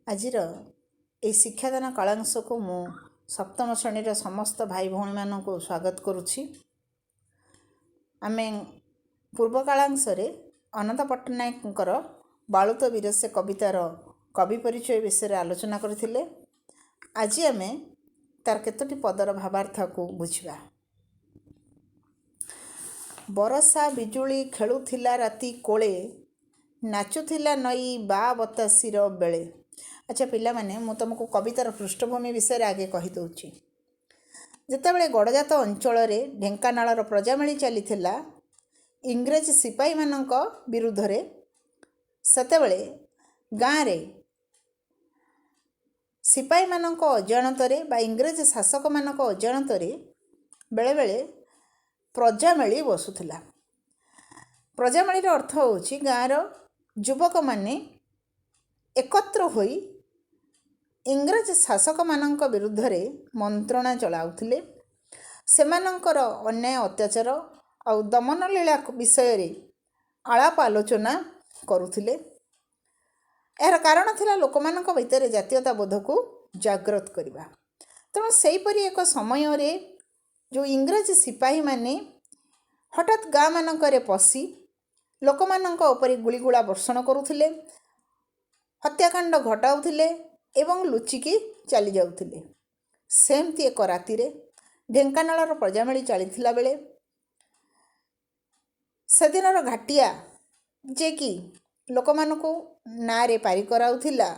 ଆଜିର ଏହି ଶିକ୍ଷାଦାନ କାଳାଂଶକୁ ମୁଁ ସପ୍ତମ ଶ୍ରେଣୀର ସମସ୍ତ ଭାଇ ଭଉଣୀମାନଙ୍କୁ ସ୍ୱାଗତ କରୁଛି। ଆମେ ପୂର୍ବ କାଳାଂଶରେ ଅନନ୍ତ ପଟ୍ଟନାୟକଙ୍କର ବାଳୁତ ବୀରସେ କବିତାର କବି ପରିଚୟ ବିଷୟରେ ଆଲୋଚନା କରିଥିଲେ। ଆଜି ଆମେ ତାର କେତୋଟି ପଦର ଭାବାର୍ଥକୁ ବୁଝିବା। ବରଷା ବିଜୁଳି ଖେଳୁଥିଲା ରାତି କୋଳେ, ନାଚୁଥିଲା ନଈ ବା ବତାସିର ବେଳେ। ଆଚ୍ଛା ପିଲାମାନେ, ମୁଁ ତୁମକୁ କବିତାର ପୃଷ୍ଠଭୂମି ବିଷୟରେ ଆଗେ କହିଦେଉଛି। ଯେତେବେଳେ ଗଡ଼ଜାତ ଅଞ୍ଚଳରେ ଢେଙ୍କାନାଳର ପ୍ରଜାମେଳି ଚାଲିଥିଲା ଇଂରେଜ ସିପାହୀମାନଙ୍କ ବିରୁଦ୍ଧରେ, ସେତେବେଳେ ଗାଁରେ ସିପାହୀମାନଙ୍କ ଅଜାଣତରେ ବା ଇଂରେଜ ଶାସକମାନଙ୍କ ଅଜାଣତରେ ବେଳେବେଳେ ପ୍ରଜାମେଳି ବସୁଥିଲା। ପ୍ରଜାମେଳିର ଅର୍ଥ ହେଉଛି ଗାଁର ଯୁବକମାନେ ଏକତ୍ର ହୋଇ ଇଂରେଜ ଶାସକମାନଙ୍କ ବିରୁଦ୍ଧରେ ମନ୍ତ୍ରଣା ଚଳାଉଥିଲେ। ସେମାନଙ୍କର ଅନ୍ୟାୟ, ଅତ୍ୟାଚାର ଆଉ ଦମନଲୀଳା ବିଷୟରେ ଆଳାପ ଆଲୋଚନା କରୁଥିଲେ। ଏହାର କାରଣ ଥିଲା ଲୋକମାନଙ୍କ ଭିତରେ ଜାତୀୟତା ବୋଧକୁ ଜାଗ୍ରତ କରିବା। ତେଣୁ ସେହିପରି ଏକ ସମୟରେ ଯେଉଁ ଇଂରେଜ ସିପାହୀମାନେ ହଠାତ୍ ଗାଁମାନଙ୍କରେ ପଶି ଲୋକମାନଙ୍କ ଉପରେ ଗୁଳିଗୁଳା ବର୍ଷଣ କରୁଥିଲେ, ହତ୍ୟାକାଣ୍ଡ ଘଟାଉଥିଲେ ଏବଂ ଲୁଚିକି ଚାଲି ଯାଉଥିଲେ, ସେମିତି ଏକ ରାତିରେ ଢେଙ୍କାନାଳର ପ୍ରଜାମେଳି ଚାଲିଥିଲା ବେଳେ ସେଦିନର ଘାଟିଆ, ଯିଏକି ଲୋକମାନଙ୍କୁ ନାଆରେ ପାରି କରାଉଥିଲା,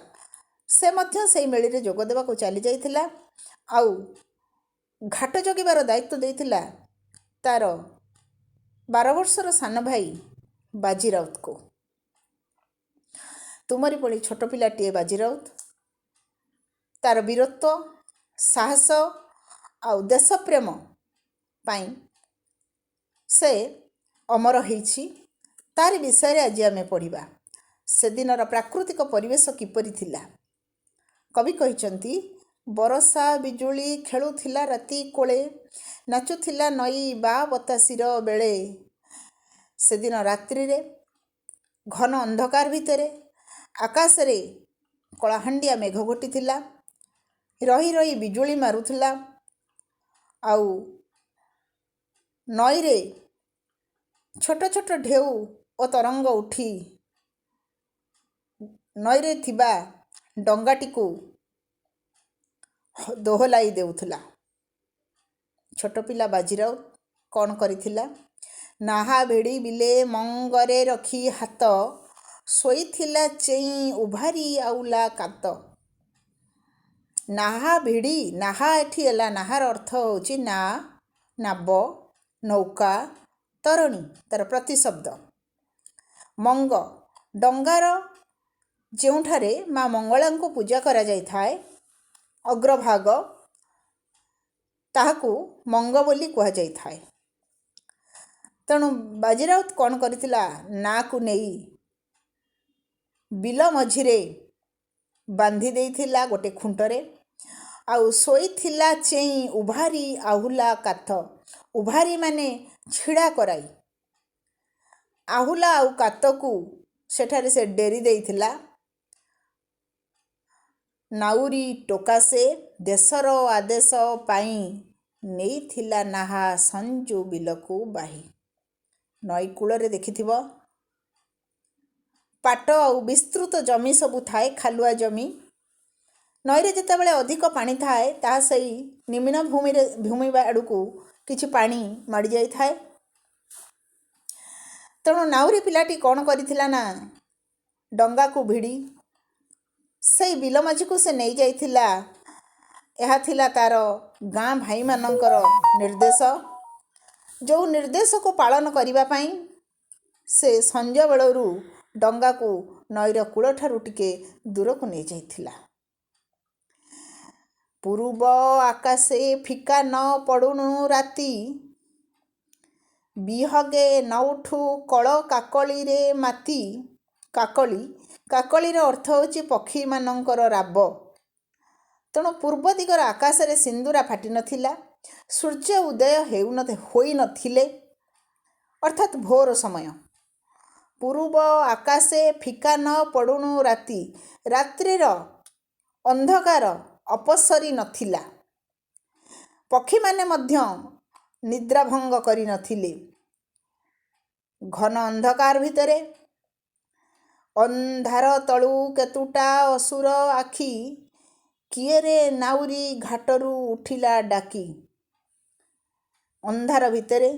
ସେ ମଧ୍ୟ ସେଇ ମେଳିରେ ଯୋଗ ଦେବାକୁ ଚାଲି ଯାଇଥିଲା ଆଉ ଘାଟ ଜଗିବାର ଦାୟିତ୍ୱ ଦେଇଥିଲା ତାର 12 ବର୍ଷର ସାନ ଭାଇ ବାଜି ରାଉତକୁ। ତୁମରି ଭଳି ଛୋଟ ପିଲାଟିଏ ବାଜି ରାଉତ। ତାର ବୀରତ୍ୱ, ସାହସ ଆଉ ଦେଶପ୍ରେମ ପାଇଁ ସେ ଅମର ହେଇଛି। ତାରି ବିଷୟରେ ଆଜି ଆମେ ପଢ଼ିବା। ସେଦିନର ପ୍ରାକୃତିକ ପରିବେଶ କିପରି ଥିଲା? କବି କହିଛନ୍ତି, ବରଷା ବିଜୁଳି ଖେଳୁଥିଲା ରାତି କୋଳେ, ନାଚୁଥିଲା ନଈ ବା ବତାସିର ବେଳେ। ସେଦିନ ରାତ୍ରିରେ ଘନ ଅନ୍ଧକାର ଭିତରେ ଆକାଶରେ କଳାହାଣ୍ଡିଆ ମେଘ ଘୋଟିଥିଲା, ରହି ରହି ବିଜୁଳି ମାରୁଥିଲା ଆଉ ନଈରେ ଛୋଟ ଛୋଟ ଢେଉ ଓ ତରଙ୍ଗ ଉଠି ନଈରେ ଥିବା ଡଙ୍ଗାଟିକୁ ଦୋହଲାଇ ଦେଉଥିଲା। ଛୋଟ ପିଲା ବାଜିରାଉତ କ'ଣ କରିଥିଲା? ନାହା ଭିଡ଼ି ବିଲେ ମଙ୍ଗରେ ରଖି ହାତ, ଶୋଇଥିଲା ଚେଇଁ ଉଭାରି ଆଉଲା କାତ। ନାହା ଭିଡ଼ି, ନାହା ଏଠି ହେଲା, ନାହାର ଅର୍ଥ ହେଉଛି ନା, ନାବ, ନୌକା, ତରଣୀ, ତାର ପ୍ରତିଶବ୍ଦ। ମଙ୍ଗ, ଡଙ୍ଗାର ଯେଉଁଠାରେ ମା ମଙ୍ଗଳାଙ୍କୁ ପୂଜା କରାଯାଇଥାଏ ଅଗ୍ରଭାଗ, ତାହାକୁ ମଙ୍ଗ ବୋଲି କୁହାଯାଇଥାଏ। ତେଣୁ ବାଜିରାଉତ କ'ଣ କରିଥିଲା? ନାଆକୁ ନେଇ ବିଲ ମଝିରେ ବାନ୍ଧି ଦେଇଥିଲା ଗୋଟେ ଖୁଣ୍ଟରେ ଆଉ ଶୋଇଥିଲା ଚେଇଁ ଉଭାରି ଆହୁଲା କାତ। ଉଭାରି ମାନେ ଛିଡ଼ା କରାଇ, ଆହୁଲା ଆଉ କାତକୁ ସେଠାରେ ସେ ଡେରି ଦେଇଥିଲା। ନାଉରୀ ଟୋକା ସେ ଦେଶର ଆଦେଶ ପାଇଁ ନେଇଥିଲା ନାହା ସଞ୍ଜୁ ବିଲକୁ ବାହି। ନଈ କୂଳରେ ଦେଖିଥିବ ପାଟ ଆଉ ବିସ୍ତୃତ ଜମି ସବୁ ଥାଏ, ଖାଲୁଆ ଜମି। ନଈରେ ଯେତେବେଳେ ଅଧିକ ପାଣି ଥାଏ, ତାହା ସେଇ ନିମ୍ନ ଭୂମିରେ ଭୂମି ଆଡ଼କୁ କିଛି ପାଣି ମାଡ଼ି ଯାଇଥାଏ। ତେଣୁ ନାଉରୀ ପିଲାଟି କ'ଣ କରିଥିଲା ନା, ଡଙ୍ଗାକୁ ଭିଡ଼ି ସେଇ ବିଲ ମଝିକୁ ସେ ନେଇଯାଇଥିଲା। ଏହା ଥିଲା ତାର ଗାଁ ଭାଇମାନଙ୍କର ନିର୍ଦ୍ଦେଶ, ଯେଉଁ ନିର୍ଦ୍ଦେଶକୁ ପାଳନ କରିବା ପାଇଁ ସେ ସଞ୍ଜବେଳରୁ ଡଙ୍ଗାକୁ ନଈର କୂଳଠାରୁ ଟିକେ ଦୂରକୁ ନେଇଯାଇଥିଲା। ପୂରୁବ ଆକାଶେ ଫିକା ନ ପଡ଼ୁଣୁ ରାତି, ବିହଗେ ନ ଉଠୁ କଳ କାକଳିରେ ମାତି। କାକଳି, କାକଳିର ଅର୍ଥ ହେଉଛି ପକ୍ଷୀମାନଙ୍କର ରାବ। ତେଣୁ ପୂର୍ବ ଦିଗର ଆକାଶରେ ସିନ୍ଦୁରା ଫାଟି ନଥିଲା, ସୂର୍ଯ୍ୟ ଉଦୟ ହୋଇନଥିଲେ, ଅର୍ଥାତ୍ ଭୋର ସମୟ। ପୂରୁବ ଆକାଶେ ଫିକା ନ ପଡ଼ୁଣୁ ରାତି, ରାତ୍ରିର ଅନ୍ଧକାର ଅପସରି ନଥିଲା, ପକ୍ଷୀମାନେ ମଧ୍ୟ ନିଦ୍ରାଭଙ୍ଗ କରିନଥିଲେ। ଘନ ଅନ୍ଧକାର ଭିତରେ ଅନ୍ଧାର ତଳୁ କେତୁଟା ଅସୁର ଆଖି, କିଏରେ ନାଉରୀ ଘାଟରୁ ଉଠିଲା ଡାକି। ଅନ୍ଧାର ଭିତରେ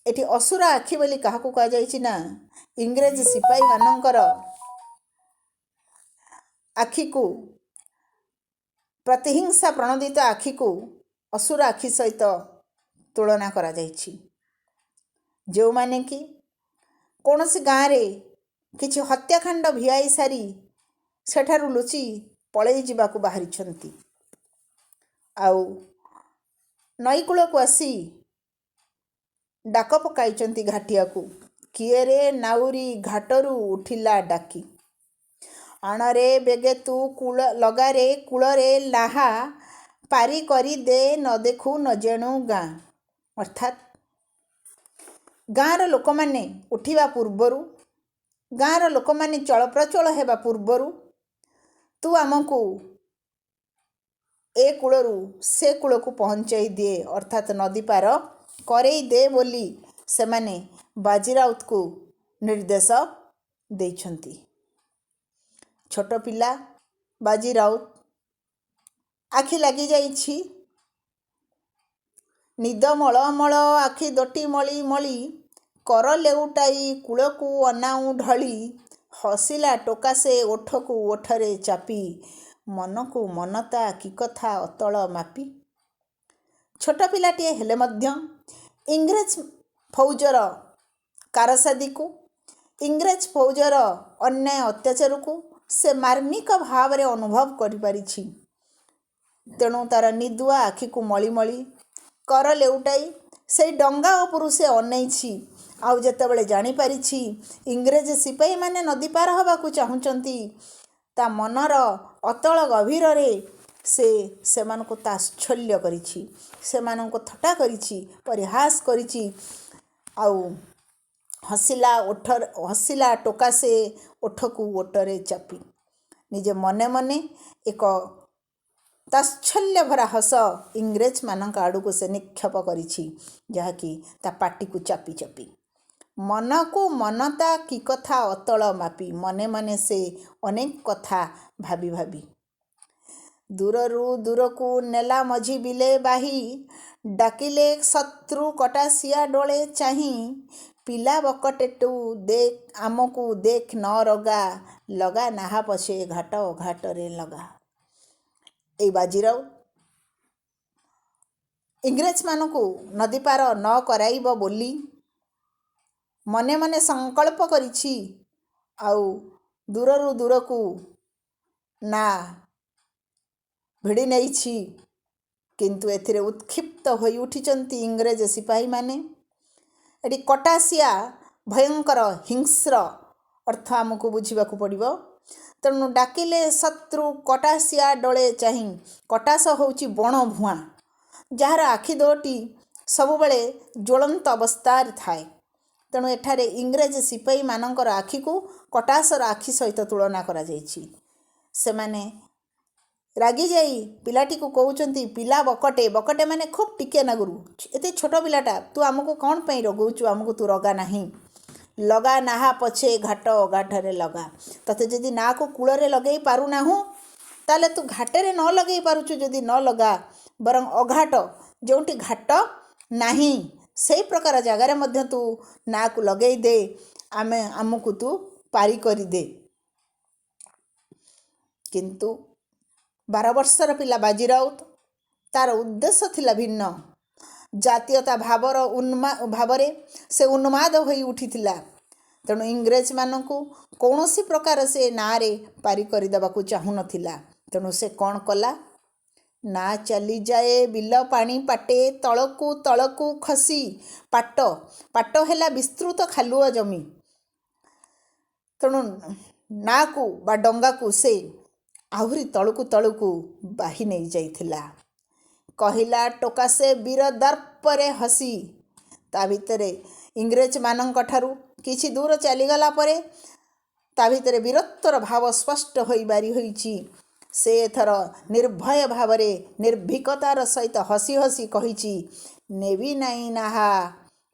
ଏଠି ଅସୁର ଆଖି ବୋଲି କାହାକୁ କୁହାଯାଇଛି ନା ଇଂରେଜ ସିପାହୀମାନଙ୍କର ଆଖିକୁ, ପ୍ରତିହିଂସା ପ୍ରଣୋଦିତ ଆଖିକୁ ଅସୁର ଆଖି ସହିତ ତୁଳନା କରାଯାଇଛି, ଯେଉଁମାନେ କି କୌଣସି ଗାଁରେ କିଛି ହତ୍ୟାକାଣ୍ଡ ଭିଆଇ ସାରି ସେଠାରୁ ଲୁଚି ପଳେଇ ଯିବାକୁ ବାହାରିଛନ୍ତି ଆଉ ନଈକୂଳକୁ ଆସି ଡାକ ପକାଇଛନ୍ତି ଘାଟିଆକୁ, କିଏରେ ନାଉରୀ ଘାଟରୁ ଉଠିଲା ଡାକି। ଆଣରେ ବେଗେ ତୁ କୂଳ ଲଗାରେ କୂଳରେ ନାହା, ପାରି କରି ଦେ ନ ଦେଖୁ ନ ଯେଣୁ ଗାଁ। ଅର୍ଥାତ୍ ଗାଁର ଲୋକମାନେ ଉଠିବା ପୂର୍ବରୁ, ଗାଁର ଲୋକମାନେ ଚଳପ୍ରଚଳ ହେବା ପୂର୍ବରୁ ତୁ ଆମକୁ ଏ କୂଳରୁ ସେ କୂଳକୁ ପହଞ୍ଚାଇ ଦିଏ, ଅର୍ଥାତ୍ ନଦୀ ପାର କରେଇ ଦେ ବୋଲି ସେମାନେ ବାଜିରାଉତକୁ ନିର୍ଦ୍ଦେଶ ଦେଇଛନ୍ତି। ଛୋଟ ପିଲା ବାଜିରାଉତ, ଆଖି ଲାଗିଯାଇଛି, ନିଦ ମଳମଳ ଆଖି ଦୋଟି ମଳି ମଳି, କର ଲେଉଟାଇ କୂଳକୁ ଅନାଉଁ ଢଳି, ହସିଲା ଟୋକା ସେ ଓଠକୁ ଓଠରେ ଚାପି, ମନକୁ ମନ ତା କି କଥା ଅତଳ ମାପି। ଛୋଟ ପିଲାଟିଏ ହେଲେ ମଧ୍ୟ ଇଂରେଜ ଫୌଜର କାରସାଦିକୁ, ଇଂରେଜ ଫୌଜର ଅନ୍ୟାୟ ଅତ୍ୟାଚାରକୁ ସେ ମାର୍ମିକ ଭାବରେ ଅନୁଭବ କରିପାରିଛି। ତେଣୁ ତାର ନିଦୁଆ ଆଖିକୁ ମଳି ମଳି କର ଲେଉଟାଇ ସେଇ ଡଙ୍ଗା ଉପରୁ ସେ ଅନେଇଛି। ଆଉ ଯେତେବେଳେ ଜାଣିପାରିଛି ଇଂରେଜ ସିପାହୀମାନେ ନଦୀ ପାର ହେବାକୁ ଚାହୁଁଛନ୍ତି, ତା ମନର ଅତଳ ଗଭୀରରେ ସେ ସେମାନଙ୍କୁ ତାତ୍ସଲ୍ୟ କରିଛି, ସେମାନଙ୍କୁ ଥଟ୍ଟା କରିଛି, ପରିହାସ କରିଛି। ଆଉ ହସିଲା ଓଠ, ହସିଲା ଟୋକା ସେ ଓଠକୁ ଓଠରେ ଚାପି, ନିଜେ ମନେ ମନେ ଏକ ତାତ୍ସଲ୍ୟ ଭରା ହସ ଇଂରେଜମାନଙ୍କ ଆଡ଼କୁ ସେ ନିକ୍ଷେପ କରିଛି, ଯାହାକି ତା ପାଟିକୁ ଚାପି ଚାପି, ମନକୁ ମନ ତା କି କଥା ଅତଳ ମାପି, ମନେ ମନେ ସେ ଅନେକ କଥା ଭାବି ଭାବି। ଦୂରରୁ ଦୂରକୁ ନେଲା ମଝି ବିଲେ ବାହି, ଡାକିଲେ ଶତ୍ରୁ କଟାସିଆ ଡୋଳେ ଚାହିଁ, ପିଲା ବକଟେ ତୁ ଦେଖ ଆମକୁ ଦେଖ ନ ରଗା, ଲଗା ନାହା ପଛେ ଘାଟ ଅଘାଟରେ ଲଗା। ଏଇ ବାଜିରାଉତ ଇଂରେଜମାନଙ୍କୁ ନଦୀ ପାର ନ କରାଇବ ବୋଲି ମନେ ମନେ ସଂକଳ୍ପ କରିଛି ଆଉ ଦୂରରୁ ଦୂରକୁ ନା ଭିଡ଼ି ନେଇଛି। କିନ୍ତୁ ଏଥିରେ ଉତ୍କ୍ଷିପ୍ତ ହୋଇ ଉଠିଛନ୍ତି ଇଂରେଜ ସିପାହୀମାନେ। ଏଠି କଟାସିଆ ଭୟଙ୍କର ହିଂସ୍ର ଅର୍ଥ ଆମକୁ ବୁଝିବାକୁ ପଡ଼ିବ। ତେଣୁ ଡାକିଲେ ଶତ୍ରୁ କଟାସିଆ ଡୋଳେ ଚାହିଁ, କଟାସ ହେଉଛି ବଣ ଭୁଆଁ, ଯାହାର ଆଖି ଦୋଟି ସବୁବେଳେ ଜ୍ୱଳନ୍ତ ଅବସ୍ଥାରେ ଥାଏ। ତେଣୁ ଏଠାରେ ଇଂରେଜ ସିପାହୀମାନଙ୍କର ଆଖିକୁ କଟାସର ଆଖି ସହିତ ତୁଳନା କରାଯାଇଛି। ସେମାନେ ରାଗିଯାଇ ପିଲାଟିକୁ କହୁଛନ୍ତି, ପିଲା ବକଟେ, ବକଟେ ମାନେ ଖୁବ୍ ଟିକିଏ ନାଗୁରୁ, ଏତେ ଛୋଟ ପିଲାଟା, ତୁ ଆମକୁ କ'ଣ ପାଇଁ ରଗଉଛୁ, ଆମକୁ ତୁ ରଗା ନାହିଁ। ଲଗା ନାହା ପଛେ ଘାଟ ଅଗାଠରେ ଲଗା। ତତେ ଯଦି ନାକୁ କୂଳରେ ଲଗେଇ ପାରୁନାହୁଁ, ତାହେଲେ ତୁ ଘାଟରେ ନ ଲଗେଇ ପାରୁଛୁ ଯଦି ନ ଲଗା, ବରଂ ଅଘାଟ, ଯେଉଁଠି ଘାଟ ନାହିଁ ସେଇ ପ୍ରକାର ଜାଗାରେ ମଧ୍ୟ ତୁ ନାକୁ ଲଗେଇ ଦେ, ଆମେ ଆମକୁ ତୁ ପାରି କରିଦେ। କିନ୍ତୁ 12 ବର୍ଷର ପିଲା ବାଜିରାଉତ, ତାର ଉଦ୍ଦେଶ୍ୟ ଥିଲା ଭିନ୍ନ। ଜାତୀୟତା ଭାବର ଭାବରେ ସେ ଉନ୍ମାଦ ହୋଇ ଉଠିଥିଲା। ତେଣୁ ଇଂରେଜମାନଙ୍କୁ କୌଣସି ପ୍ରକାର ସେ ନାଁରେ ପାରି କରିଦେବାକୁ ଚାହୁଁନଥିଲା। ତେଣୁ ସେ କ'ଣ କଲା ନା ଚାଲିଯାଏ ବିଲ ପାଣି ପାଟେ ତଳକୁ ତଳକୁ ଖସି। ପାଟ, ପାଟ ହେଲା ବିସ୍ତୃତ ଖାଲୁଆ ଜମି। ତେଣୁ ନାକୁ ବା ଡଙ୍ଗାକୁ ସେ ଆହୁରି ତଳକୁ ତଳକୁ ବାହି ନେଇଯାଇଥିଲା। କହିଲା ଟୋକା ସେ ବୀର ଦର୍ପରେ ହସି। ତା ଭିତରେ ଇଂରେଜମାନଙ୍କ ଠାରୁ କିଛି ଦୂର ଚାଲିଗଲା ପରେ ତା ଭିତରେ ବୀରତ୍ୱର ଭାବ ସ୍ପଷ୍ଟ ହୋଇ ବାରି ହୋଇଛି। ସେ ଏଥର ନିର୍ଭୟ ଭାବରେ ନିର୍ଭୀକତାର ସହିତ ହସି ହସି କହିଛି, ନେବି ନାଇଁ ନାହା,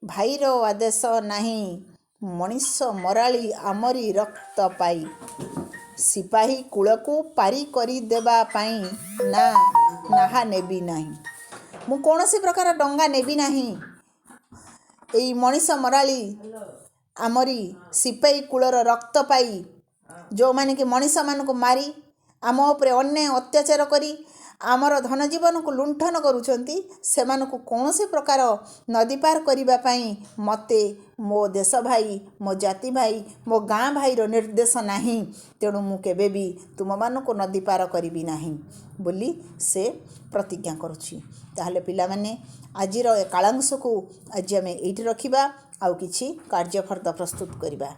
ଭାଇର ଆଦେଶ ନାହିଁ, ମଣିଷ ମରାଳି ଆମରି ରକ୍ତ ପାଇ, ସିପାହୀ କୂଳକୁ ପାରି କରିଦେବା ପାଇଁ, ନା, ନାହା ନେବି ନାହିଁ। ମୁଁ କୌଣସି ପ୍ରକାର ଡଙ୍ଗା ନେବି ନାହିଁ। ଏଇ ମଣିଷ ମରାଳି ଆମରି ସିପାହୀ କୂଳର ରକ୍ତ ପାଇ, ଯେଉଁମାନେ କି ମଣିଷମାନଙ୍କୁ ମାରି ଆମ ଉପରେ ଅନ୍ୟାୟ ଅତ୍ୟାଚାର କରି ଆମର ଧନ ଜୀବନକୁ ଲୁଣ୍ଠନ କରୁଛନ୍ତି, ସେମାନଙ୍କୁ କୌଣସି ପ୍ରକାର ନଦୀ ପାର କରିବା ପାଇଁ ମୋତେ ମୋ ଦେଶ ଭାଇ, ମୋ ଜାତି ଭାଇ, ମୋ ଗାଁ ଭାଇର ନିର୍ଦ୍ଦେଶ ନାହିଁ। ତେଣୁ ମୁଁ କେବେ ବି ତୁମମାନଙ୍କୁ ନଦୀ ପାର କରିବି ନାହିଁ ବୋଲି ସେ ପ୍ରତିଜ୍ଞା କରୁଛି। ତାହେଲେ ପିଲାମାନେ, ଆଜିର ଏ କାଳାଂଶକୁ ଆଜି ଆମେ ଏଇଠି ରଖିବା ଆଉ କିଛି କାର୍ଯ୍ୟଫର୍ଦ୍ଦ ପ୍ରସ୍ତୁତ କରିବା।